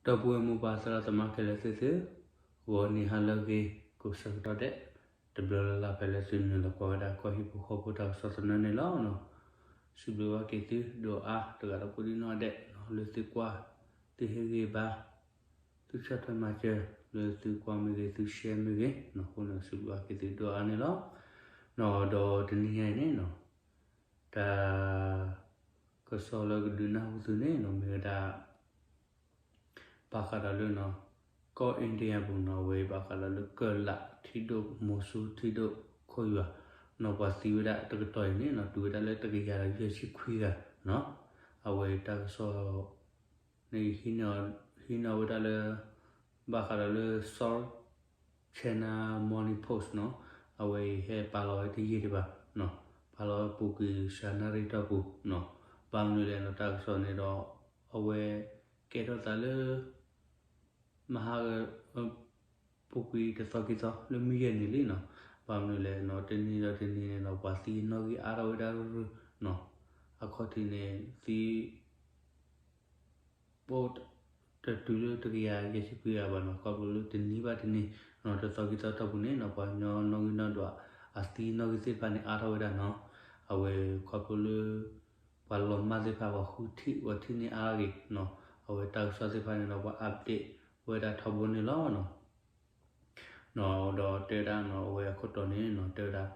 ဒီပုၢ်ဝဲၢ်မိၢ်ပၢ်သရၣ်သမါခဲလၢာ်သ့ၣ်သု, ဂီၤနံၤဟါလၢအဂ့ၤ ကိးဆၢကတီၢ်ဒဲး တဘျီလၢ်လၢ်ဖဲလၢသုနုာ်လီၤကွၢ်ဝဲဒၣ်ကီၢ်ဟံၣ်ဖိဃီဖိတၢ်ကစီၣ်သနၢၣ်န့ၣ်လီၤ. စံးဘျုးဘၣ်က့ၤသုဒိၣ်အါ တဂၤဒီးကိးဒံနီၢ်ဒဲး လၢသုကွၢ် သုဟ့ၣ်ဂံၢ်ဘါ သုဆီၣ်ထွဲမၤစၢၤ လၢသုကွၢ်မ့ၢ်ဂ့ၤ သု share မ့ၢ်ဂ့ၤ အဃိန့ၣ် စံးဘျုးဘၣ်က့ၤသုဒိၣ်အါန့ၣ်လီၤ. ဒီးတနံၤညါအံၤန့ၣ် တၢ်ကစီၣ်လၢကဒုးနၢ်ဟူသုန့ၣ် မ့ၢ်ဝဲဒၣ် ဘၣ်ဃးဒီးလၢ ကီၢ် India ပူၤနီၤ အဝဲဘၣ်ဃးဒီးလၢကၢၢ်လးထံဒိၣ် မိၤဆူထံဒိၣ်ခိၣ်ယွၤ နီၤ ပှၤသံဝဲဒၣ်တကတီၢ်အံၤန့ၣ်နီၤ တုၤဝဲဒၣ်လၢတကယၤဒီးယဲၢ်ဆံခွံဂၤနီၤ အဝဲတၢ်ကစီၣ်န့ၣ် ဟံးန့ၢ်ဝဲဒၣ်လၢ ဘၣ်ဃးဒီးလၢ South China Morning Post နီၤ အဝဲအံၤဟဲပာ်လီၤဝဲတယံာ်ဒံးဘၣ်နီၤ ပာ်လီၤဝဲပူၤကွံာ်စှၤနၣ်ရံၣ်တီၢ်ပူၤနီၤ ဘၣ်မနုၤလဲၣ်နီၤ တၢ်ကစီၣ်န့ၣ်ဒီး အဝဲကဲထီၣ်သးလၢ မဟါ ပူၤကွံာ်တသီခံသီလၢမုၢ်ယဲၢ်နံၤလံနီၤ ဘၣ်မနုၤလဲၣ်နီၤ တနံၤဒီးတနံၤန့ၣ်နီၤ ပှၤသံနီၣ်ဂံၢ်အါထီၣ်ဝဲဒၣ်ရုၢ်ရုၢ် အခီၣ်ထံးန့ၣ် သံ ပိ တတုၤလၢတကယၤယဲၢ်ဆံခွံဂၤဘၣ်နီၤ ခီဖျိလၢတနံၤဘၣ်တနံၤ တသီခံသီတီၢ်ပူၤန့ၣ်နီၤ ပှၤကညီနီၣ်ဂံၢ်နီၣ်ဒွး အသံနီၣ်ဂံၢ်သ့ၣ်တဖၣ်န့ၣ်အါထီၣ်ဝဲဒၣ်နီၤ အဝဲခီဖျိလၢ ပှၤလီၤမၢ်သ့ၣ်တဖၣ် ပှၤဃုထံၣ် ပှၤထံၣ်န့ၢ်အါထီၣ်က့ၤနီၤ အဝဲတၢ်ကစီၣ်သ့ၣ်တဖၣ်န့ၣ်ဒီး ပှၤ update ဝဲဒၣ်ထီဘိန့ၣ်လီၤ. ဒီးတဲဝဲဒၣ်နီၤ အဝဲအခိၣ်တီန့ၣ်နီၤ တဲဝဲဒၣ်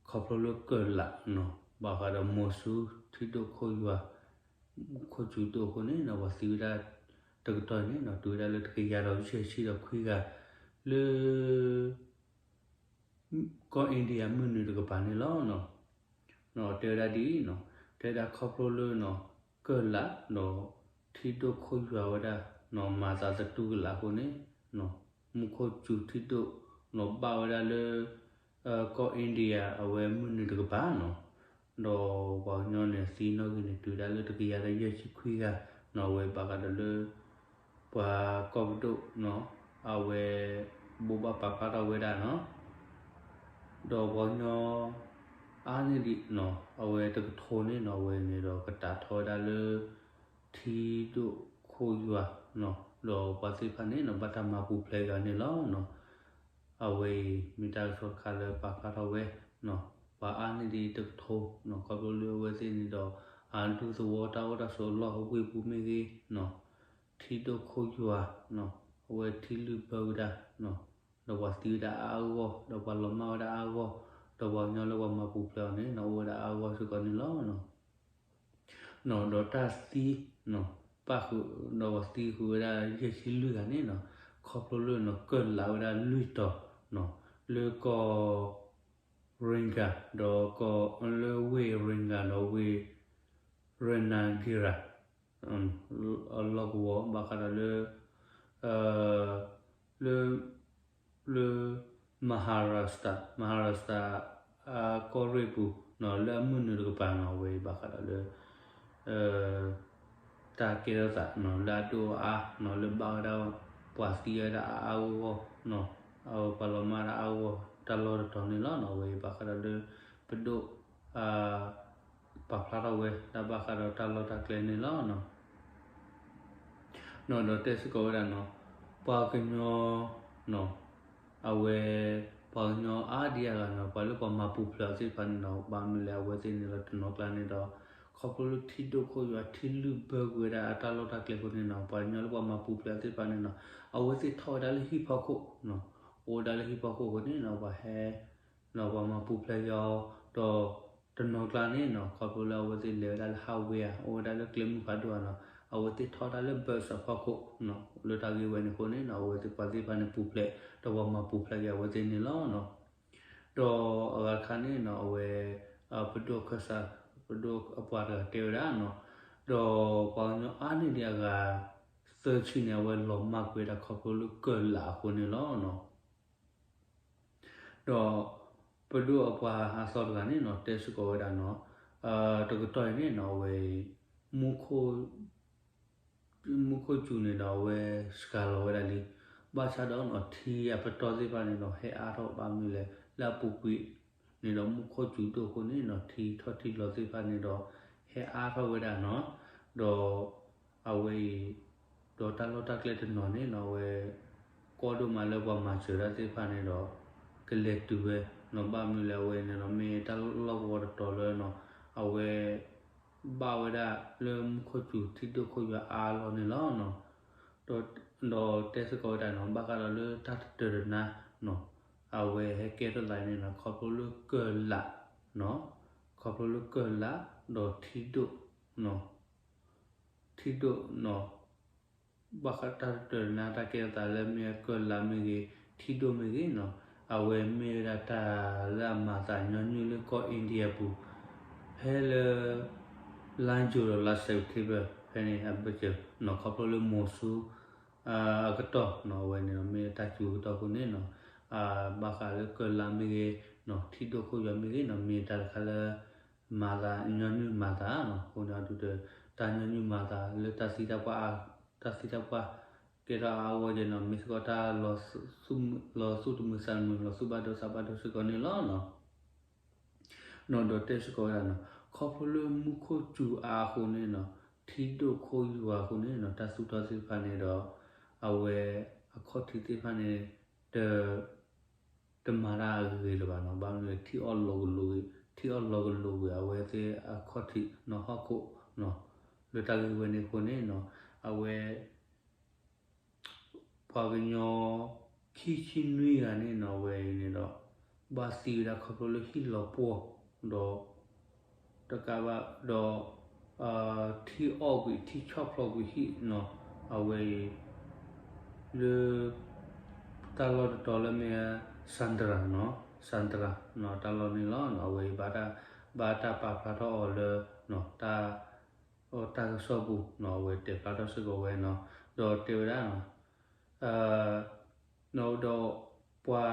ခီဖျိလၢကၢၢ်လးနီၤ ဘၣ်ဃးဒီးမိၤဆူထံဒိၣ်ခိၣ်ယွၤ ခိၣ်စူၤဒိၣ်အဃိန့ၣ်နီၤ ပှၤသံဝဲဒၣ်တကတီၢ်န့ၣ်နီၤ တုၤဝဲဒၣ်လၢတကယၤဒီးယဲၢ်ဆံဒီးခွံဂၤ လၢ ကီၢ် India မုၢ်နုာ်တကပၤန့ၣ်လီၤ. တဲဝဲဒၣ်ဒ်အံၤနီၤ တဲဝဲဒၣ်ခီဖျိလၢနီၤ ကၢၢ်လးဒီး ထံဒိၣ်ခိၣ်ယွၤဝဲဒၣ် မၤသးသတူၢ်ကလာ်အဃိန့ၣ် မူခိၣ်စူၤထံဒိၣ်နီၤ ဘၣ်ဝဲဒၣ်လၢ ကီၢ် India အဝဲမုၢ်နုာ်တကပၤနီၤ ဒီးပှၤကညီန့ၣ် သံနီၣ်ဂံၢ်န့ၣ် တုၤဒၣ်လၢတကယၤဒီးယဲၢ်ဆံခွံဂၤနီၤ အဝဲဘၣ်ဃးဒီးလၢ ပှၤကီၢ်ပဒိၣ်နီၤ အဝဲ ဘိးဘၣ်ပာ်ဖျါထီၣ်ဝဲဒၣ်နီၤ ဒီးပှၤကညီအါန့ၢ်ဒံးနီၤ အဝဲတကထိန့ၣ်နီၤ အဝဲန့ၣ်ဒီးကတၢ်ထီၣ်ဝဲဒၣ်လၢ ထံဒိၣ်ခိၣ်ယွၤနီၤ ဒီးပှၤသ့ၣ်တဖၣ်န့ၣ်နီၤ ဘၣ်တၢ်မၤပူၤဖျဲးက့ၤအီၤန့ၣ်လီၤ. အဝဲအံၤ မ့ၢ်တၢ်ကစီၣ်တခါလၢပာ်ဖျါထီၣ်ဝဲနီၤ ပှၤအါန့ၢ်ဒံးတကထိနီၤ ခီဖျိလၢအဝဲသ့ၣ်န့ၣ်ဒီး အဒူသဝီတၢ်အိၣ်တၢ်ဆိးအလီၢ်အဝ့ၢ်ပူၤမ့ၢ်ဂ့ၤနီၤ ထံဒိၣ်ခိၣ်ယွၤနီၤ အဝဲထံလုၢ်ဘၢဝဲဒၣ်နီၤ ဒီးပှၤသံဝဲဒၣ်အါအါဂီၢ်ဂီၢ် ဒီးပှၤလီၤမၢ်ဝဲဒၣ်အါအါဂီၢ်ဂီၢ် ဒီးပှၤကညီလၢပှၤမၤပူၤဖျဲးအီၤန့ၣ်နီၤ အိၣ်ဝဲဒၣ်အါအါဂီၢ်ဂီၢ်စ့ၢ်ကီးန့ၣ်လီၤ. နီၤ ဒီးတၢ်သံနီၤ ပၣ်ဃုာ် ဒီးပှၤသံဃုာ်ဝဲဒၣ်ယဲၢ်ဆံလွံၢ်ဂၤန့ၣ်နီၤ ခီဖျိလၢနီၤ ကၢၢ်လးဝဲဒၣ်လွံၢ်တီၤနီၤ လၢကီၢ် Rohingya ဒီးကီၢ် လၢဝ့ၢ် Rohingya ဒီးဝ့ၢ် Renagadra အလီၢ်ကဝီၤ ဘၣ်ဃးဒီးလၢ လၢ လၢ Maharashtra Maharashtra ကီၢ်ရ့ၣ်ပူၤနီၤ လၢအမုၢ်နုာ်တကပၤနီၤ အဝဲအံၤဘၣ်ဃးဒီးလၢ တၢ်ကဲထီၣ်သးနီၤ လၢအဒိၣ်အါနီၤ လၢဘၣ်ဝဲဒၣ် ပှၤသံဝဲဒၣ်အါအါဂီၢ်ဂီၢ်နီၤ အဝဲပှၤလီၤမၢ်ဒၣ်အါအါဂီၢ်ဂီၢ် တၢ်လီၢ်တတီၤန့ၣ်လီၤနီၤ အဝဲအံၤဘၣ်ဃးဒီးလၢ ပဒိၣ် ပာ်ဖျါထီၣ်ဝဲ တၢ်ဘၣ်ဃးဒီးတၢ်လီၢ်တၢ်ကျဲန့ၣ်လီၤ. နီၤ ဒီးတဲစ့ၢ်ကီးဝဲဒၣ်နီၤ ပှၤကညီနီၤ အဝဲ ပှၤကညီအါဒံးအါဂၤနီၤ ပှၤလၢပှၤမၤပူၤဖျဲးအီၤသ့ၣ်တဖၣ်န့ၣ်နီၤ ဘၣ်မနုၤလဲၣ် အဝဲသ့ၣ်န့ၣ်ဒီးတနီၤကျါန့ၣ်ဒီး ခီဖျိလၢထံဒိၣ်ခိၣ်ယွၤထံလုၢ်ဘၢကွံာ်ဝဲဒၣ်အတၢ်လီၢ်တၢ်ကျဲအဃိန့ၣ်နီၤ ပှၤကညီလၢပှၤမၤပူၤဖျဲးအီၤသ့ၣ်တဖၣ်န့ၣ်နီၤ အဝဲသ့ၣ်ထီၣ်ဝဲဒၣ်လၢဟံၣ်ဖီခိၣ်နီၤ အိၣ်ဝဲဒၣ်လၢဟံၣ်ဖီခိၣ်အဃိန့ၣ်နီၤ ပှၤဟဲ ဒီးပှၤမၤပူၤဖျဲးက့ၤအီၤ ဒီးတနီၤကျါန့ၣ်နီၤ ခီဖျိလၢအဝဲသ့ၣ်လဲၤဝဲဒၣ်လၢ highway ဧါ အိၣ်ဝဲဒၣ်လၢကျဲမုၢ်ဖးဒိၣ်ဧါနီၤ အဝဲသ့ၣ်ထီၣ်ဝဲဒၣ်လၢ bus အဖီခိၣ်နီၤ လၢတၢ်ဂ့ၢ်ဝဲန့ၣ်အဃိန့ၣ်နီၤ အဝဲသ့ၣ်ပှၤသ့ၣ်တဖၣ်န့ၣ်ပူၤဖျဲး ဒီးပှၤမၤပူၤဖျဲးက့ၤအဝဲသ့ၣ်န့ၣ်လီၤ. ဒီးအဂၤတခါန့ၣ်နီၤ အဝဲ ပဒိၣ်ခၢၣ်စး ပဒိၣ်အပှၤတဂၤတဲဝဲဒၣ်နီၤ ဒီးပှၤကညီအါန့ၢ်ဒံးအဂၤ သၢဆံန့ၣ် အဝဲလီၤမၢ်ကွံာ်ဝဲဒၣ်ခီဖျိလၢကၢၢ်လးအဃိန့ၣ်လီၤ. ဒီးပဒိၣ်အပှၤအသီတဂၤန့ၣ်နီၤ တဲစ့ၢ်ကီးဝဲဒၣ်နီၤ တကတီၢ်အံၤန့ၣ်နီၤ အဝဲ မူခိၣ်စူၤန့ၣ်ဒီးအဝဲစှၤလီၤဝဲဒၣ်လံ ဘၣ်ဆၣ်ဒီးနီၤ ထံအပတီၢ်သ့ၣ်တဖၣ်န့ၣ်ဒီး ဟဲအါထီၣ်ဘၣ်မနုၤလဲၣ် လၢအပူၤကွံာ်န့ၣ်ဒီး မူခိၣ်စူၤဒိၣ်အဃိန့ၣ်နီၤ ထံထီၣ်ထံလီၤသ့ၣ်တဖၣ်န့ၣ်ဒီး ဟဲအါထီၣ်ဝဲဒၣ်နီၤ ဒီးအဝဲအံၤ ဒီးတၢ်လီၢ်တၢ်ကျဲတနီၤန့ၣ်နီၤ အဝဲ ကီဒိၣ်မးလၢပှၤမၤစၢၤတၢ်သ့ၣ်တဖၣ်န့ၣ်ဒီး ကလဲၤတုၤဝဲနီၤ ဘၣ်မနုၤလဲၣ် အဝဲန့ၣ်ဒီး မ့ၢ်တၢ်လီၢ်ကဝီၤတတီၤလၢနီၤ အဝဲ ဘၣ်ဝဲဒၣ်လၢမူခိၣ်စူၤထံဒိၣ်ခိၣ်ယွၤအါလီၢ်န့ၣ်လီၤနီၤ. ဒီးတဲစ့ၢ်ကီးဝဲဒၣ်နီၤ ဘၣ်ဃးဒီးလၢတၢ်တတၢၤတနါနီၤ အဝဲဟဲကဲထီၣ်သးန့ၣ်နီၤ ခီဖျိလၢကၢၢ်လးနီၤ ခီဖျိလၢကၢၢ်လး ဒီးထံဒိၣ်နီၤ ထံဒိၣ်နီၤ ဘၣ်ဃးတၢ်တတၢၤတနါတၢ်ကဲထီၣ်သးလၢမ့ၢ်ကၢၢ်လးမ့ၢ်ဂ့ၤ ထံဒိၣ်မ့ၢ်ဂ့ၤနီၤ အဝဲမ့ၢ်ဝဲဒၣ်တၢ်လၢအမၤသးညီနုၢ်လၢကီၢ် India ပူၤ ဖဲလၢ လါယူၤဒီးလါ September ဖဲန့ၣ်အဘၢၣ်စၢၤနီၤ ခီဖျိလၢမိၤဆူ အကတီၢ်နီၤ အဝဲန့ၣ်မ့ၢ်တၢ်စူၤအကတီၢ်အဃိန့ၣ်နီၤ ဘၣ်ဃးလၢကၢၢ်လးမ့ၢ်ဂ့ၤနီၤ ထံဒိၣ်ခိၣ်ယွၤမ့ၢ်ဂ့ၤနီၤ မ့ၢ်တၢ်တခါလၢ မၤသးညီနုၢ်မၤသးနီၤ အဃိန့ၣ်အဒုးဒီး တၢ်ညီနုၢ်မၤသးလၢတၢ်သံတၢ်ပှၢ် တၢ်သံတၢ်ပှၢ် ကဲထီၣ်အါအါဂီၢ်ဂီၢ်နီၤ မ့ၢ်စ့ၢ်ကီးတၢ် လီၤသူၣ်တမုာ်သးတမုာ် လီၤသူၣ်ဘၣ်ဒိသးဘၣ်ဒိစ့ၢ်ကီးန့ၣ်လီၤနီၤ. ဒီးတဲစ့ၢ်ကီးဝဲဒၣ်နီၤ ခီဖျိလၢမူခိၣ်စူၤအါအဃိန့ၣ်နီၤ ထံဒိၣ်ခိၣ်ယွၤအဃိန့ၣ်နီၤ တၢ်သူၣ်ထီၣ်သ့ၣ်တဖၣ်န့ၣ်ဒီး အဝဲအခီၣ်ထံးသ့ၣ်တဖၣ်န့ၣ် တ တမၤတၢ်အဂ့ၤလၢၤဘၣ်နီၤ ဘၣ်မနုၤလဲၣ် ထံအီၣ်လီၤကလိၤဂ့ၤ ထံအီၣ်လီၤကလိၤဂ့ၤ အဝဲသ့ၣ်အခီၣ်ထံးနီၤဟီၣ်ခိၣ်နီၤ လၢတၢ်ဂ့ၢ်ဝဲန့ၣ်အဃိန့ၣ်နီၤ အဝဲ ပှၤကညီ ခံဆံနွံဂၤန့ၣ်နီၤ အဝဲအံၤန့ၣ်ဒီး ဘၣ်သံဝဲဒၣ်ခီဖျိလၢဟံၣ်လီၤပှီၢ်ဒီး တကးဘၣ်ဒီး ထံအီၣ်ကွံာ် ထံဆီၣ်ဖျိးကွံာ်ဟံၣ်နီၤ အဝဲအံၤ လၢ တၢ်လီၢ်တတီၤလၢမ့ၢ် Sandra နီၤ Sandra နီၤ တၢ်လီၢ်န့ၣ်လီၤ. အဝဲအံၤ ဘၣ်တၢ်ပာ်ဖျါထီၣ်အီၤလၢ တၢ် တၢ်ကစီၣ်ပူၤနီၤ အဝဲတဲဖျါထီၣ်စ့ၢ်ကီးဝဲနီၤ ဒီးတဲဝဲဒၣ်နီၤ ဒီးပှၤ ဒီးပှၤသံစ့ၢ်ကီးဝဲဒ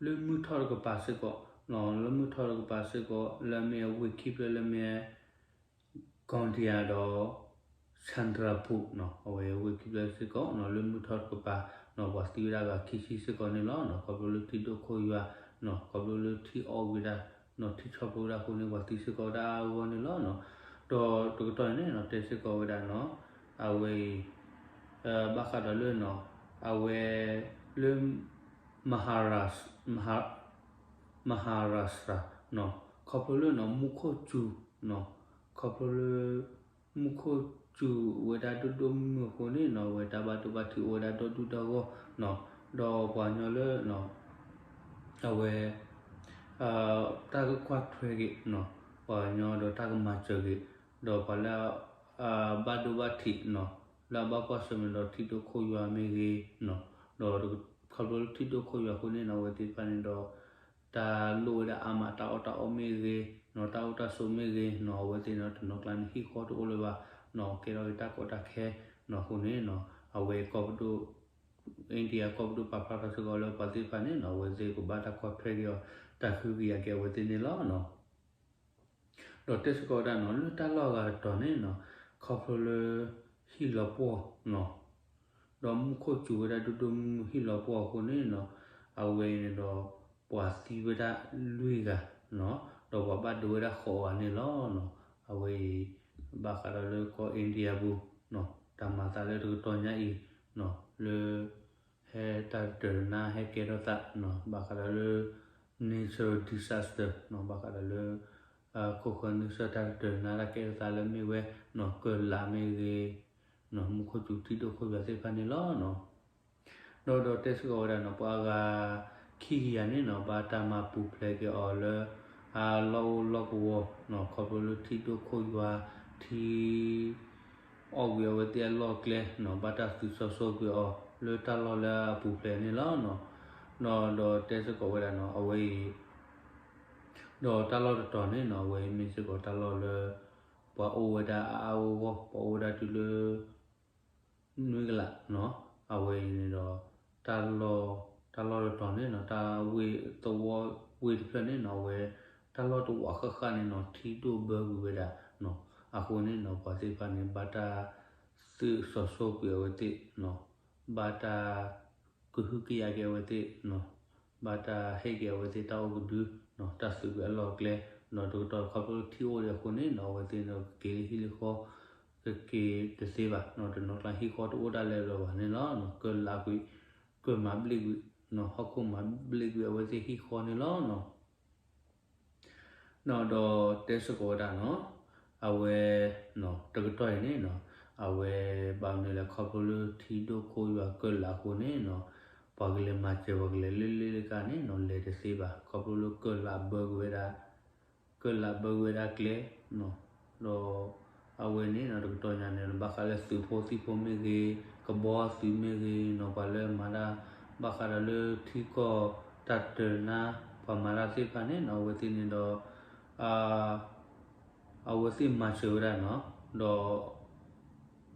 ၣ်လၢ လၢမုၢ်ထီၣ်တကပၤစ့ၢ်ကီး လၢမုၢ်ထီၣ်တကပၤစ့ၢ်ကီး လၢမ့ၢ်အဝ့ၢ်ခံဖျၢၣ်လၢမ့ၢ် Gondia ဒီး Chandrapur နီၤ အဝဲဝ့ၢ်ခံဖျၢၣ်စ့ၢ်ကီးနီၤ လၢမုၢ်ထီၣ်တကပၤနီၤ ပှၤသံဝဲဒၣ်ဂၤခံဆံစ့ၢ်ကီးန့ၣ်လီၤနီၤ ခီဖျိလၢထံဒိၣ်ခိၣ်ယွၤနီၤ ခီဖျိလၢထံအီၣ်ဝံၤဒၣ်နီၤ ထံဆီၣ်ဖျိဝဲဒၣ်အဃိန့ၣ် ပှၤသံစ့ၢ်ကီးဝဲဒၣ်အါအါဂီၢ်ဂီၢ်န့ၣ်လီၤနီၤ. ဒီးတကတီၢ်န့ၣ်နီၤ တဲစ့ၢ်ကီးဝဲဒၣ်နီၤ အဝဲအံၤ ဘၣ်ဃးဒီးလၢနီၤ အဝဲ လၢ Maharashtra နီၤ ခီဖျိလၢနီၤ မူခိၣ်စူၤနီၤ ခီဖျိလၢ မူခိၣ်စူၤဝဲဒၣ်ဒိၣ်ဒိၣ်မုၢ်မုၢ်အဃိန့ၣ်နီၤ အဝဲတၢ်ဘၣ်ဒိဘၣ်ထံးအိၣ်ဝဲဒၣ်ဒီဒူၣ်ဒီဂီၢ်နီၤ ဒီးပှၤကညီလၢ အဝဲ တၢ်ကကွၢ်ထွဲက့ၤနီၤ ပှၤကညီဒီးတၢ်ကမၤစၢၤက့ၤ ဒီးပှၤလၢ ဘၣ်ဒိဘၣ်ထံးနီၤ လၢအဘၣ်ကွၢ်ဆၢၣ်မဲာ်ဒီးထံဒိၣ်ခိၣ်ယွၤမ့ၢ်ဂ့ၤနီၤ ဒီးခီဖျိလၢထံဒိၣ်ခိၣ်ယွၤအဃိန့ၣ်နီၤ အဝဲသ့ၣ်တဖၣ်န့ၣ်ဒီး တၢ်လိၣ်ဝဲဒၣ်အါမး တၢ်အီၣ်တၢ်အီမ့ၢ်ဂ့ၤနီၤ တၢ်အိၣ်တၢ်ဆိးမ့ၢ်ဂ့ၤနီၤ အဝဲသ့ၣ်န့ၣ် တနီၤကျါန့ၣ် ဟံၣ်ဃီတအိၣ်လၢၤဘၣ်နီၤ ကဲထီၣ်က့ၤတၢ်ကီတၢ်ခဲနီၤအဃိန့ၣ်နီၤ အဝဲကီၢ်ပဒိၣ် India ကီၢ်ပဒိၣ်ပာ်ဖျါထီၣ်စ့ၢ်ကီးလၢပှၤသ့ၣ်တဖၣ်န့ၣ်နီၤ အဝဲသ့ၣ်ကဘၣ်တၢ်ကွၢ်ထွဲက့ၤအီၤ တၢ်ဃုက့ၤယၤက့ၤအဝဲသ့ၣ်န့ၣ်လီၤနီၤ. ဒီးတဲစ့ၢ်ကီးဝဲဒၣ်နီၤ လၢတၢ်လီၢ်အဂၤတတီၤန့ၣ်နီၤ ခီဖျိလၢ ဟံၣ်လီၤပှီၢ်နီၤ ဒီးမူခိၣ်စူၤဝဲဒၣ်ဒိၣ်ဒိၣ်မုၢ်မုၢ်ဟံၣ်လီၤပှီၢ်အဃိန့ၣ်နီၤ အဝဲအံၤန့ၣ်ဒီး ပှၤသံဝဲဒၣ်လွံၢ်ဂၤနီၤ ဒီးပှၤဘၣ်ဒိဝဲဒၣ်ဃိးဂၤန့ၣ်လီၤနီၤ အဝဲအံၤ ဘၣ်ဃးဒီးလၢကီၢ် India ပူၤနီၤ တၢ်မၤသးလၢတကတီၢ်ညါအံၤနီၤ လၢ ဟဲတၢ်တတၢၤတနါဟဲကဲထီၣ်သးနီၤ ဘၣ်ဃးဒီးလၢ natural disaster နီၤ ဘၣ်ဃးဒီးလၢ ခိၣ်ဃၢၤနုာ်ဆၢၣ်တၢ်တတၢၤတနါတၢ်ကဲထီၣ်သးလၢမ့ၢ်ဝဲနီၤ ကၢၢ်လးမ့ၢ်ဂ့ၤနီၤ မူခိၣ်စူၤထံဒိၣ်ခိၣ်ယွၤသ့ၣ်တဖၣ်န့ၣ်လီၤနီၤ. ဒီးဒီးတဲစ့ၢ်ကီးဝဲဒၣ်နီၤ ပှၤအဂၤ ခံကယၤန့ၣ်နီၤ ဘၣ်တၢ်မၤပူၤဖျဲးက့ၤအီၤလၢ အလီၢ်အိၣ်လီၢ်ကဝီၤနီၤ ခီဖျိလၢထံဒိၣ်ခိၣ်ယွၤ ထံ အီၣ်ကွံာ်အဝဲသ့ၣ်အလီၢ်အကျဲနီၤ ဘၣ်တၢ်သုးစီၤစီကွံာ်အီၤ လၢတၢ်လီၢ်လၢအပူၤဖျဲးန့ၣ်လီၤနီၤ. ဒီးဒီးတဲစ့ၢ်ကီးဝဲဒၣ်နီၤ အဝဲအံၤ ဒီးတၢ်လီၢ်တတီၤန့ၣ်နီၤ အဝဲအံၤမ့ၢ်စ့ၢ်ကီးတၢ်လီၢ်လၢ ပှၤအိၣ်ဝဲဒၣ်အါအါဂီၢ်ဂီၢ် ပှၤအိၣ်ဝဲဒၣ်တုၤလၢ နွံကလးနီၤ အဝဲအံၤန့ၣ်ဒီး တၢ်လီၢ် တၢ်လီၢ်တတီၤန့ၣ်နီၤ တၢ်ဝ့ၢ်သဝီဝ့ၢ်တဖျၢၣ်န့ၣ်နီၤ အဝဲ တၢ်လီၢ်တဝးဃၣ်ဃၣ်န့ၣ်နီၤ ထံဒိၣ်ဘၢကွံာ်ဝဲဒၣ်နီၤ အဃိန့ၣ်နီၤ ပှၤသ့ၣ်တဖၣ်န့ၣ် ဘၣ်တၢ်သုးစီၤစီကွံာ်အဝဲသ့ၣ်နီၤ ဘၣ်တၢ် ကဟုကယာ်က့ၤအဝဲသ့ၣ်နီၤ ဘၣ်တၢ်ဟ့ၣ်က့ၤအဝဲသ့ၣ်တၢ်အိၣ်ကဒုနီၤ တၢ်သုးကွံာ်အလီၢ်အကျဲ ဒီးတကတီၢ်ခီဖျိလၢထံအိၣ်ဒံးအဃိန့ၣ်နီၤ အဝဲသ့ၣ်န့ၣ်ကက့ၤလၢဟံၣ်လၢဃီ ကက့ၤတသ့ဘၣ်နီၤ တနီၤကျါဟံၣ်ဃီတအိၣ်ဒၣ်လဲာ်လၢၤဘၣ်န့ၣ်လီၤ. ကၢၢ်လးကွံာ် ကၢၢ်မၤဘျ့ၣ်ကွံာ်နီၤ ဟီၣ်ခိၣ်မၤဘျ့ၣ်ကွံာ်အဝဲသ့ၣ်ဟံၣ်ဃီန့ၣ်လီၤနီၤ. ဒီးတဲစ့ၢ်ကီးဝဲဒၣ်နီၤ အဝဲ တကတီၢ်အံၤန့ၣ်နီၤ အဝဲဘၣ်မနုၤလဲၣ် ခီဖျိလၢထံဒိၣ်ခိၣ်ယွၤကၢၢ်လးအဃိန့ၣ်နီၤ ပှၤကလဲၤမၤစၢၤ ပှၤကလဲၤလၢလ့လၢကါန့ၣ်နီၤ လဲၤတသ့ဘၣ် ခီဖျိလၢကၢၢ်လးဘၢကွံာ်ဝဲဒၣ် ကၢၢ်လးဘၢကွံာ်ဝဲဒၣ်ကျဲ ဒီး အဝဲန့ၣ်နီၤ တကတီၢ်ညါန့ၣ် ဘၣ်ဃးလၢသုးဖိသံၣ်ဖိမ့ၢ်ဂ့ၤ ကဘီသုးမ့ၢ်ဂ့ၤနီၤ ပှၤလၢမၤတၢ် ဘၣ်ဃးဒီးလၢထံကီၢ်တၢ်တနါ ပှၤမၤတၢ်သ့ၣ်တဖၣ်န့ၣ်နီၤ အဝဲသ့ၣ်န့ၣ်ဒီး အဝဲသ့ၣ်မၤစၢၤဝဲဒၣ်နီၤ ဒီး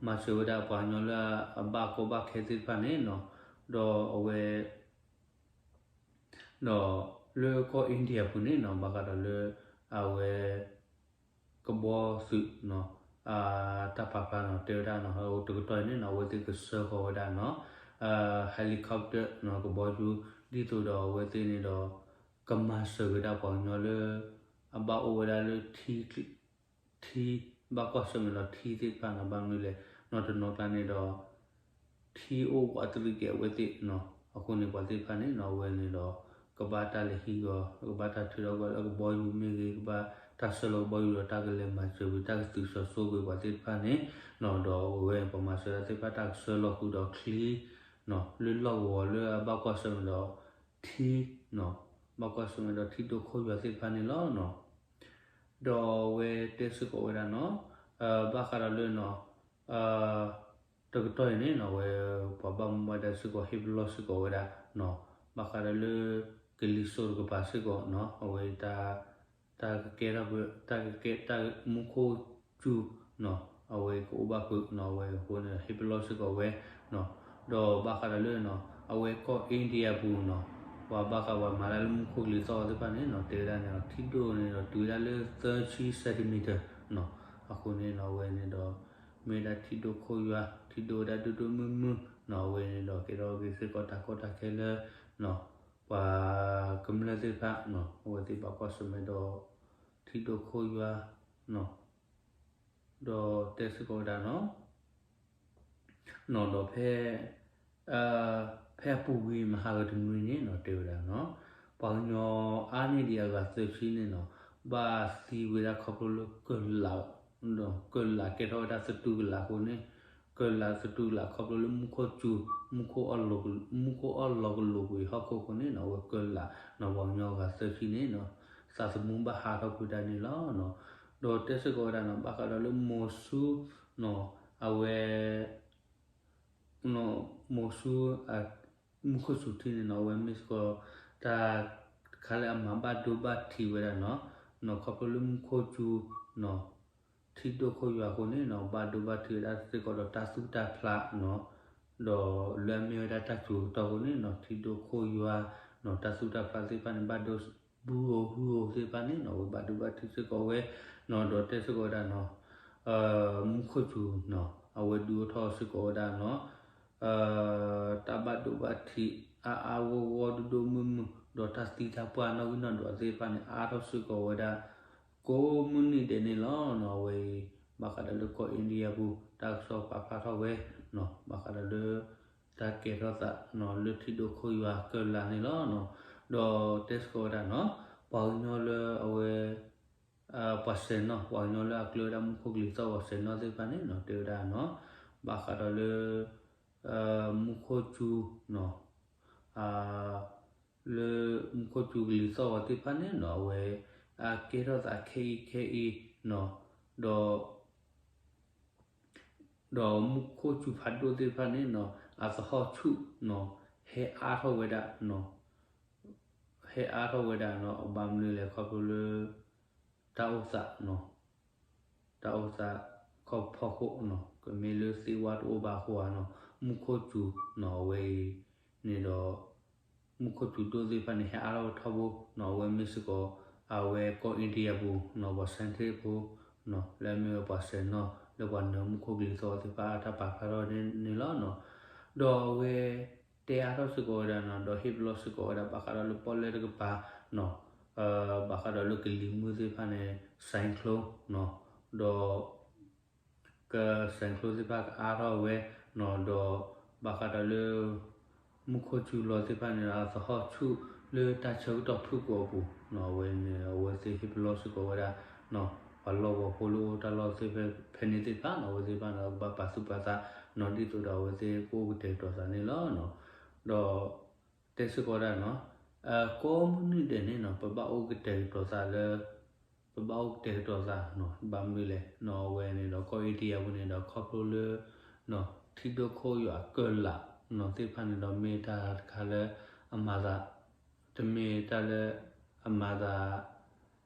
မၤစၢၤဝဲဒၣ်ပှၤကညီလၢအဘၣ်ကီဘၣ်ခဲသ့ၣ်တဖၣ်န့ၣ်နီၤ ဒီးအဝဲ ဒီးလၢကီၢ် India ပူၤန့ၣ်နီၤ ဘၣ်ဃးဒီးလၢ အဝဲ ကဘီသုးနီၤ တၢ်ပာ်ဖျါနီၤ တဲဝဲဒၣ်နီၤ တကတီၢ်အံၤန့ၣ်နီၤ အဝဲသ့ၣ်ကဆှၢဃီၤဝဲဒၣ်နီၤ helicopter နီၤ ကဘီယူၤ ဒ်သိးဒီးအဝဲသ့ၣ်န့ၣ်ဒီး ကမၤစၢၤက့ၤဒၣ်ပှၤကညီလၢ အဘၣ်အိၣ်ဝဲဒၣ်လၢ ထံ ဘၣ်ကွၢ်ဆၢၣ်မဲာ်ဒီးထံသ့ၣ်တဖၣ်နီၤ ဘၣ်မနုၤလဲၣ်နီၤ တနီၤကျါန့ၣ်ဒီး ထံအိၣ်ဝးတရံးက့ၤအဝဲသ့ၣ်နီၤ အဃိန့ၣ် ပှၤသ့ၣ်တဖၣ်န့ၣ်နီၤ အဝဲန့ၣ်ဒီး ကဘၣ်တၢ်လဲၤဟံးဂီၤ ကဘၣ်တၢ်ထုးထီၣ်ကွံာ်လၢကဘီယူၤမ့ၢ်ဂ့ၤ ကဘၣ်တၢ်ဆှၢလီၤကဘီယူၤဒီး တၢ်ကလဲၤမၤစၢၤကွံာ် တၢ်ကသုးစၢၤစိကွံာ်ပှၤသ့ၣ်တဖၣ်န့ၣ်နီၤ ဒီးအဝဲပှၤမၤစၢၤတၢ်သ့ၣ်တဖၣ် တၢ်ကဆှၢလီၤဃုာ်ဒီးချံနီၤ လၢလီၢ်ကဝီၤလၢအဘၣ်ကွၢ်ဆၢၣ်မဲာ်ဒီးထံနီၤ ဘၣ်ကွၢ်ဆၢၣ်မဲာ်ဒီးထံဒိၣ်ခိၣ်ယွၤသ့ၣ်တဖၣ်န့ၣ်လီၤနီၤ. ဒီးအဝဲတဲစ့ၢ်ကီးဝဲဒၣ်နီၤ ဘၣ်ဃးဒီးလၢနီၤ တကတီၢ်အံၤန့ၣ်နီၤ အဝဲ ပှၤဘၣ်မူဘၣ်ဒါစ့ၢ်ကီး ဟ့ၣ်ပလီၢ်စ့ၢ်ကီးဝဲဒၣ်နီၤ ဘၣ်ဃးဒီးလၢ ကလံၤစိးတကပၤစ့ၢ်ကီးနီၤ အဝဲ တၢ်ကကဲထီၣ် တၢ်ကကဲ တၢ်မူခိၣ်စူၤနီၤ အဝဲကအိၣ်ဘၣ်ဖုးနီၤ အဝဲအဃိန့ၣ် ဟ့ၣ်ပလီၢ်စ့ၢ်ကီးဝဲနီၤ ဒီးဘၣ်ဃးဒီးလၢနီၤ အဝဲကီၢ် India ပူၤနီၤ ပှၤဘၣ်ဃးပှၤမၤတၢ်လၢမူခိၣ်ကလံၤသီၣ်သ့ၣ်တဖၣ်န့ၣ်နီၤ တဲဝဲဒၣ်န့ၣ်ဒီး ထံဒိၣ်န့ၣ်ဒီးတုၤဝဲဒၣ်လၢသၢဆံ centimeter နီၤ အဃိန့ၣ်နီၤ အဝဲန့ၣ်ဒီး မ့ၢ်ဝဲဒၣ်ထံဒိၣ်ခိၣ်ယွၤ ထံဒိၣ်ဝဲဒၣ်ဒိၣ်ဒိၣ်မုၢ်မုၢ်နီၤ အဝဲန့ၣ်ဒီးကဲထီၣ်က့ၤစ့ၢ်ကီးတၢ်ကီတၢ်ခဲလၢနီၤ ပှၤကမျၢၢ်သ့ၣ်တဖၣ်နီၤ အဝဲသ့ၣ်ဘၣ်ကွၢ်ဆၢၣ်မဲာ်ဒီး ထံဒိၣ်ခိၣ်ယွၤနီၤ ဒီးတဲစ့ၢ်ကီးဝဲဒၣ်နီၤ နီၤဒီးဖဲ ဖဲအပူၤကွံာ်မဟါကတနွံန့ၣ်နီၤ တဲဝဲဒၣ်နီၤ ပှၤကညီအါန့ၢ်ဒံးအဂၤသၢဆံန့ၣ်နီၤ ဘၣ်သံဝဲဒၣ်ခီဖျိလၢကၢၢ်လး ကၢၢ်လးကဲထီၣ်ဝဲဒၣ်သတူၢ်ကလာ်အဃိန့ၣ် ကၢၢ်လးသတူၢ်ကလာ်ခီဖျိလၢမူခိၣ်စူၤ မူခိၣ်အီၣ်လီၤကလိာ်ကွံာ်ဟီၣ်ခိၣ်အဃိန့ၣ်နီၤ အဝဲကၢၢ်လးနီၤ ပှၤကညီအဂၤသၢဆံန့ၣ်နီၤ သးသမူဘၣ်ဟးထီၣ်ကွံာ်ဒၣ်န့ၣ်လီၤ. ဒီးတဲစ့ၢ်ကီးဝဲဒၣ်နီၤ ဘၣ်ဃးဒီးလၢမိၤဆူနီၤ အဝဲ မိၤဆူ မူခိၣ်စူၤထံန့ၣ်နီၤ အဝဲမ့ၢ်စ့ၢ်ကီး တၢ်တခါလၢအမၤဘၣ်ဒိဘၣ်ထံးဝဲဒၣ်နီၤ နီၤခီဖျိလၢမူခိၣ်စူၤနီၤ ထံဒိၣ်ခိၣ်ယွၤအဃိန့ၣ်နီၤ ဘၣ်ဒိဘၣ်ထံးဝဲဒၣ်စ့ၢ်ကီးဒီးတၢ်သူၣ်တၢ်ဖျးနီၤ ဒီးလၢအမ့ၢ်ဝဲဒၣ်တၢ်စူၤကတီၢ်အဃိန့ၣ်နီၤ ထံဒိၣ်ခိၣ်ယွၤနီၤ တၢ်သူၣ်တၢ်ဖျးသ့ၣ်တဖၣ်န့ၣ် ဘၣ်ဒိဘုဧိၤဟုဧိၤသ့ၣ်တဖၣ်န့ၣ်နီၤ အဝဲဘၣ်ဒိဘၣ်ထံးစ့ၢ်ကီးဝဲနီၤ ဒီးတဲစ့ၢ်ကီးဝဲဒၣ်နီၤ မူခိၣ်စူၤနီၤ အဝဲဒုးအိၣ်ထီၣ်စ့ၢ်ကီးဝဲဒၣ်နီၤ တၢ်ဘၣ်ဒိဘၣ်ထံးအါအါဂီၢ်ဂီၢ်ဒိၣ်ဒိၣ်မုၢ်မုၢ် ဒီးတၢ်သံတၢ်ပှၢ်နီၣ်ဂံၢ်နီၣ်ဒွးသ့ၣ်တဖၣ်န့ၣ် အါထီၣ်စ့ၢ်ကီးဝဲဒၣ် ကိးမုၢ်နံၤဒဲးန့ၣ်လီၤနီၤ အဝဲအံၤ ဘၣ်ဃးဒီးလၢကီၢ် India ပူၤ တၢ်ကစီၣ်ပာ်ဖျါထီၣ်ဝဲနီၤ ဘၣ်ဃးဒီးလၢ တၢ်ကဲထီၣ်သးနီၤ လၢထံဒိၣ်ခိၣ်ယွၤကၢၢ်လးန့ၣ်လီၤနီၤ ဒီးတဲစ့ၢ်ကီးဝဲဒၣ်နီၤ ပှၤကညီလၢအဝဲ ပှၤစဲၤနီၣ် ပှၤကညီလၢအကျၢၤဝဲဒၣ်မူခိၣ်ကလံၤသီၣ်ပှၤစဲၤနီၣ်သ့ၣ်တဖၣ်န့ၣ်နီၤ တဲဝဲဒၣ်နီၤ ဘၣ်ဃးဒီးလၢ မူခိၣ်စူၤနီၤ လၢမူခိၣ်စူၤကလံၤသီၣ်ပှၤသ့ၣ်တဖၣ်န့ၣ်နီၤ အဝဲ အကဲထီၣ်သးခဲအံၤခဲအံၤနီၤ ဒီး ဒီးမူခိၣ်စူၤဖးဒိၣ်သ့ၣ်တဖၣ်န့ၣ်နီၤ အသဟီၣ်ဆူၣ်နီၤ ဟဲအါထီၣ်ဝဲဒၣ်နီၤ ဟဲအါထီၣ်ဝဲဒၣ်နီၤ ဘၣ်မနုၤလဲၣ်ခီဖျိလၢ တၢ်အိၣ်သးနီၤ တၢ်အိၣ်သးခီဖီခိၣ်နီၤ ကမ့ၢ်လၢသ့ၣ်ဝါတအိၣ်ဘၣ်အဃိဧါနီၤ မူခိၣ်စူၤနီၤ အဝဲအံၤန့ၣ်ဒီး မူခိၣ်စူၤဒိၣ်သ့ၣ်တဖၣ်န့ၣ် ဟဲအါထီၣ်ဝဲထီဘိနီၤ အဝဲမ့ၢ်စ့ၢ်ကီး အဝဲကီၢ် India ပူၤနီၤ ပှၤ scientist ဖိနီၤ လၢအမ့ၢ်ဝဲပှၤစဲၤနီၣ် လၢပှၤနၢၤမူခိၣ်ကလံၤသီၣ်သ့ၣ်တဖၣ်အတၢ်ပာ်ဖျါထီၣ်န့ၣ်လီၤနီၤ ဒီးအဝဲ တဲအါထီၣ်စ့ၢ်ကီးဝဲဒၣ်နီၤ ဒီးဟ့ၣ်ပလီၢ်စ့ၢ်ကီးဝဲဒၣ် ဘၣ်ဃးဒီးလၢပီၣ်လဲၣ်တကပၤနီၤ ဘၣ်ဃးဒီးလၢကလံၤမုၢ်သ့ၣ်တဖၣ်န့ၣ် cyclone နီၤ, ဒီး က cyclone သ့ၣ်တဖၣ်ကအါထီၣ်ဝဲနီၤ, ဒီးဘၣ်ဃးဒီးလၢ မူခိၣ်စူၤလီၤသ့ၣ်တဖၣ်န့ၣ်ဒီး အသဟီၣ်ဆူၣ်လၢတၢ်ဆၢကတီၢ်ဖုၣ်ကိာ်အပူၤနီၤ, အဝဲန့ၣ် အဝဲသ့ၣ်ဟ့ၣ်ပလီၢ်စ့ၢ်ကီးဝဲဒၣ် ပှၤလီၢ်ကဝီၤဖိလၢအိၣ်တၢ်လီၢ်သ့ၣ်ဖဲန့ၣ်သ့ၣ်တဖၣ်နီၤ, အဝဲသ့ၣ်တဖၣ်န့ၣ် ကဘၣ်ပာ်သူၣ်ပာ်သးနီၤ, ဒ်သိးဒီးအဝဲသ့ၣ်ကအိၣ်ကတဲာ်ကတီၤသးန့ၣ်လီၤ. ဒီး တဲစ့ၢ်ကီးဒၣ်နီၤ, ကိးမုၢ်နံၤဒဲးန့ၣ်နီၤ ပဘၣ်အိၣ်ကတဲာ်ကတီၤသးလၢ ပဘၣ်အိၣ်ကတဲာ်ကတီၤသးနီၤ, ဘၣ်မနုၤလဲၣ်နီၤ, အဝဲန့ၣ်ဒီးကီၢ် India ပူၤန့ၣ်ဒီး ခီဖျိလၢ ထံဒိၣ်ခိၣ်ယွၤကၢၢ်လးနီၤသ့ၣ်တဖၣ်န့ၣ်ဒီး မ့ၢ်တၢ်တခါလၢအမၤသး တမ့ၢ်တၢ်လၢအမၤသး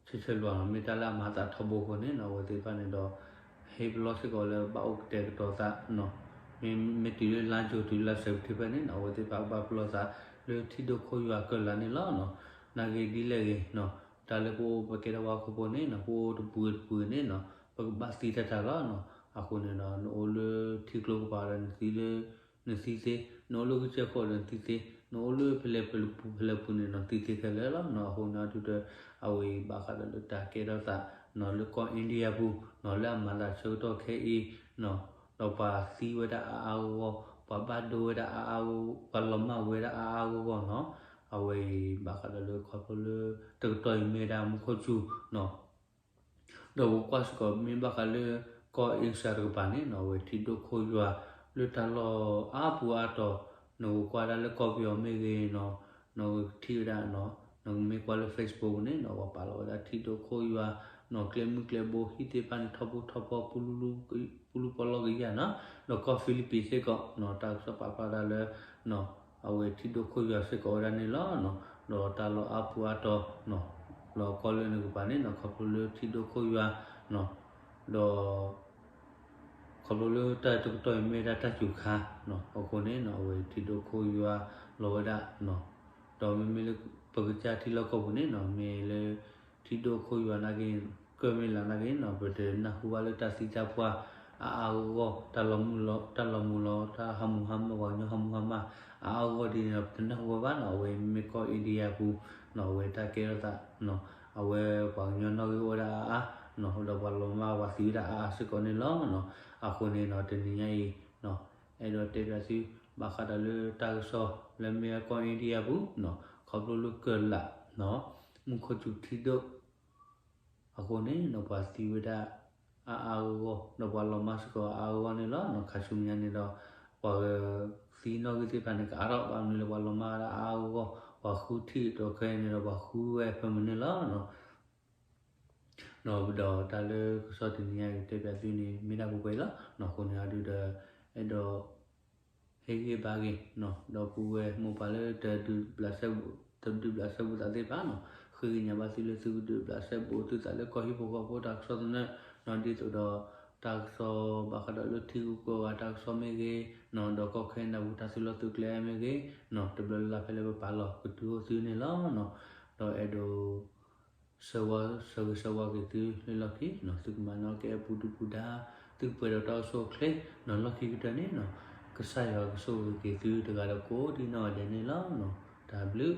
ဆၢဆၢလွၤနီၤ, မ့ၢ်တၢ်လၢအမၤသးထီဘိအဃိန့ၣ်နီၤ, အဝဲသ့ၣ်တဖၣ်န့ၣ်ဒီး ဟ့ၣ်ပလီၢ်စ့ၢ်ကီးလၢဘၣ်အိၣ်ကတဲာ်ကတီၤသးနီၤ, မ့မ့ၢ်တုၤလၢလါယူၤ တုၤလၢလါစဲးပထ့ဘၢၣ်န့ၣ်နီၤ, အဝဲသ့ၣ်တဖၣ်ကဘၣ်ပလီၢ်သးလၢထံဒိၣ်ခိၣ်ယွၤကၢၢ်လးန့ၣ်လီၤနီၤ. နာ်က့ဒ်လဲၣ်ဂ့ၤနီၤ, တၢ်လၢပအိၣ်ပကဲထီၣ်ပှၤဟီၣ်ခိၣ်ဖိန့ၣ်နီၤ, ပအိၣ်တပူၤတပူၤန့ၣ်နီၤ, ပကဘၣ်သံတၢ်တၢ်လီၤနီၤ. အဃိန့ၣ်ဒီး နအိၣ်လၢထံကျိကပၤဒီးနသံလၢ နသံသ့, နအိၣ်လၢကစၢၢ်ခိၣ်ဒီးနသံသ့, နအိၣ်လၢဖဲလဲၣ်ဖဲလဲၣ်ပူၤဖဲလဲၣ်ပူၤန့ၣ်နီၤ, သံသ့ခဲလၢာ်လီၤနီၤ. အဃိန့ၣ်အဒုဒီး အဝဲအံၤဘၣ်ဃးဒီးလၢတၢ်ကဲထီၣ်သးနီၤ, လၢကီၢ် India ပူၤနီၤ, လၢအမၤသးဆၢကတီၢ်ခဲအံၤနီၤ, ဒီးပှၤသံဝဲဒၣ်အါအါဂီၢ်ဂီၢ်, ပှၤဘၣ်ဒိဝဲဒၣ်အါအါဂီၢ်, ပှၤလီၤမၢ်ဝဲဒၣ်အါအါဂီၢ်ဂီၢ်နီၤ. အဝဲအံၤဘၣ်ဃးဒီးလၢခီဖျိလၢ တကတီၢ်အံၤမ့ၢ်ဒၣ်မူခိၣ်စူၤနီၤ ဒီးပကွၢ်စ့ၢ်ကီး မ့ၢ်ဘၣ်ဃးလၢကီၢ် Asia တကပၤန့ၣ်နီၤ, အဝဲထံဒိၣ်ခိၣ်ယွၤလၢတၢ်လီၢ်အါပူၤအါတီၤ, နကကွၢ်ဒၣ်လၢကီၢ်ပယီၤမ့ၢ်ဂ့ၤနီၤ, နကထံၣ်ဝဲဒၣ်နီၤ, နကမ့ၢ်ကွၢ်လၢ Facebook န့ၣ်နီၤ, ပှၤပာ်လီၤဝဲဒၣ်ထံဒိၣ်ခိၣ်ယွၤနီၤ, ကျဲမုၢ်ကျဲဘိဟံၣ်သ့ၣ်တဖၣ်န့ၣ် ထီဘိထီဘိ ပူလူပီလီကယၢ်နီၤ, ဒီးကီၢ် Philippines စ့ၢ်ကီးနီၤ, တၢ်ကစီၣ်ပာ်ဖျါဒၣ်လၢ အဝဲထံဒိၣ်ခိၣ်ယွၤစ့ၢ်ကီးဝဲဒၣ်န့ၣ်လီၤ. ဒီးတၢ်လီၢ်အါပူၤအါတီၤနီၤ, လီၤကီၢ်လၢနကပၤန့ၣ်နီၤ, ခီဖျိလၢထံဒိၣ်ခိၣ်ယွၤနီၤ, ဒီး ခီဖျိလၢတၢ်တကတီၢ်အံၤမ့ၢ်ဒၣ်တၢ်စူၤခါနီၤ, အဃိန့ၣ်နီၤ, အဝဲထံဒိၣ်ခိၣ်ယွၤလီၤဝဲဒၣ်နီၤ, ဒီးမ့မ့ၢ်လၢပကစၢ်ထံလီၢ်ကီၢ်ပူၤန့ၣ်နီၤ, မ့ၢ်လၢထံဒိၣ်ခိၣ်ယွၤနာ်က့ ကၢၢ်မ့ၢ်လးနာ်က့နီၤ, ပတနၢ်ဟူဘၣ်လၢတၢ်သံတၢ်ပှၢ်အါအါဂီၢ်ဂီၢ်, တၢ်လီၤမုၢ်လီၤ, တၢ်လီၤမုၢ်လီၤ, တၢ်ဟးမူဟါမၢ်, ပှၤကညီဟးမူဟါမၢ် အါအါဂီၢ်ဂီၢ်ဒ်န့ၣ်ဒီး ပတနၢ်ဟူဘၣ်ဘၣ်နီၤ. အဝဲမ့ၢ်ကီၢ် India ပူၤနီၤ, အဝဲတၢ်ကဲထီၣ်သးနီၤ, အဝဲပှၤကညီနီၣ်ဂံၢ်အိၣ်ဝဲဒၣ်အါအါနီၤ, ဒီးပှၤလီၤမၢ်ပှၤသံဝဲဒၣ်အါအါစ့ၢ်ကီးန့ၣ်လီၤနီၤ. အဃိန့ၣ်နီၤ, တနံၤညါအံၤနီၤ, အဲၣ်ဒိးတဲဘၣ်သု ဘၣ်ဃးဒီးလၢတၢ်ကစီၣ်လၢမ့ၢ်ကီၢ် India ပူၤနီၤ, ခီဖျိလၢကၢၢ်လးနီၤ, မူခိၣ်စူၤထံဒိၣ် အဃိန့ၣ်နီၤ, ပှၤသံဝဲဒၣ်အါအါဂီၢ်ဂီၢ်, ဒီးပှၤလီၤမၢ်စ့ၢ်ကီးအါအါဂီၢ်ဂီၢ်န့ၣ်လီၤနီၤ. ခါဆူညါန့ၣ်ဒီး ပှၤသံနီၣ်ဂံၢ်သ့ၣ်တဖၣ်န့ၣ် ကအါထီၣ်ဘၣ်မနုၤလၢပှၤလီၤမၢ်ဝဲဒၣ်အါအါဂီၢ်ဂီၢ်, ပှၤဃုထံၣ်ဒီးခဲအံၤန့ၣ်ဒီး ပှၤဃုဝဲဖဲမနုၤလီၤနီၤ. ဒီး ဒီးတၢ်လၢကစီၣ်တနံၤညါအံၤတဲဘၣ်သုန့ၣ် မ့ၢ်ဒၣ်ပှဲၤပှဲၤလီၤနီၤ. အဃိန့ၣ်အဒုဒီး အဲၣ်ဒိး ဟ့ၣ်ဂံၢ်ဘါက့ၤနီၤ, ဒီပုၢ်ဝဲၢ်မိၢ်ပၢ်လၢတဒုးဘျးစဲဘူး, တဒုးဘျးစဲဘူးသးသ့ၣ်တဖၣ်နီၤ, ဃ့ကညးဘၣ်သုလၢသုကဒုးဘျးစဲဘူးသုသးလၢကီၢ်ဟံၣ်ဖိဃီဖိတၢ်ကစီၣ်သနၢၣ်နီၤ, ဒ်သိးဒီးတၢ်ကစီၣ်ဘၣ်ဃးဒီးလၢထံဂုၤကီၢ်ဂၤတၢ်ကစီၣ်မ့ၢ်ဂ့ၤနီၤ, ဒီးကီၢ်ခဲနဒၤပူၤတၢ်သုးလီၢ်သုးကျဲမ့ၢ်ဂ့ၤနီၤ, တဘျီလၢ်လၢ်ဖဲလၢပပာ်လီၤကတုၤအိၣ်သုန့ၣ်လီၤနီၤ. ဒီးအဲၣ်ဒိး ဆၢဂ့ၤဆၢဝါက့ၤသုလၢလီၢ်ခံနီၤ, သုကမၤနၢၤက့ၤအပူၤဒုၣ်ပူၤဒါ, သုကပှဲၤဒီးတၢ်အိၣ်ဆူၣ်အိၣ်ချ့နီၤ, လီၢ်ခံကတၢၢ်န့ၣ်နီၤ, ကစၢ်ယွၤကဆိၣ်ဂ့ၤက့ၤသုတဂၤဒီးကိးဒံနီၢ်ဂၤဒဲးန့ၣ်လီၤနီၤ. တၢ်ဘျုး